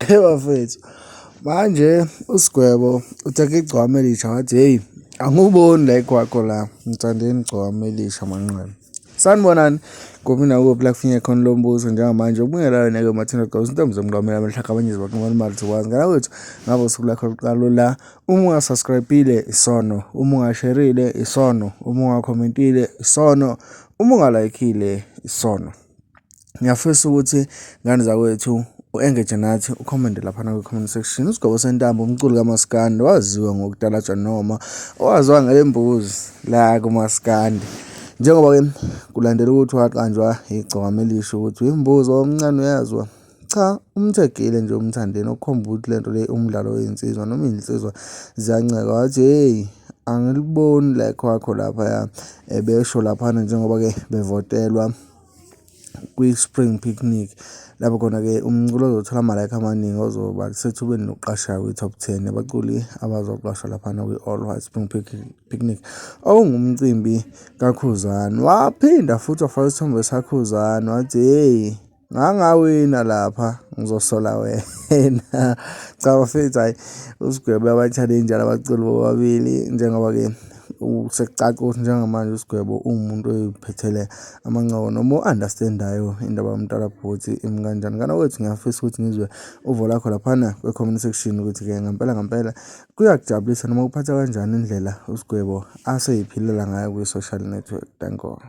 Bafethu, manje uSgwebo uthenga igcokama elisha wathi hheyi anguboni la ekwakho la ngithandeni igcokama elisha manqele. Sanibonani kuphi nakuphi la kufinye khona lo mbuso njengamanje ubungelalo neke mathina gqoza intombi zomqamela amehlaka abanye zibaqhumana imali zikwazi ngana wethu ngabe usuku lakho lokuqala la uma ungasubscribe-ile isono uma ungasherile isono uma ungakhomentile isono uma ungalaykhile isono. Ngiyafisa ukuthi ngane zakwethu u-engage nathi ukhomente laphana kwi-comment section. Usigwebo sentambo umculi kamaskandi waziwa ngokutalaja noma owaziwa ngelembuzi la kumaskandi. Njengoba-ke kulandela ukuthi waqanjwa igcokama elisha ukuthi uyimbuzi omncane uyazwa. Cha, umthegile nje uMthandeni okukhomba ukuthi lento le umdlalo wezinsizwa noma izinsizwa ziyanceka wathi hheyi angiliboni like wakho laphaya ebesho laphana njengoba-ke bevotelwa kwi-Spring Picnic lapho khona-ke umculo ozothola ama-like amaningi ozoba sethubeni lokuqashwa kwi-top 10 yabaculi abazoqashwa laphana kwi-All White Spring Picnic okungumcimbi kaKhuzani. Waphinda futhi wafaka isithombe saKhuzani wathi hheyi ngangawina lapha ngizosola wena. Cha bafethu hhayi uSigwebo uyabatshalenja abaculi bobabili njengoba-ke sekucaca ukuthi njengamanje uSigwebo uwumuntu oyiphethele amancoko noma o-understand-ayo indaba yomntalabho ukuthi imi kanjani. Ngane kwethu ngiyafisa ukuthi ngizwe uvo lakho laphana kwi-comment section ukuthi-ke ngempela ngempela kuyakujabulisa noma kuphatha kanjani indlela uSigwebo aseyiphilela ngayo kwi-social network. Danko.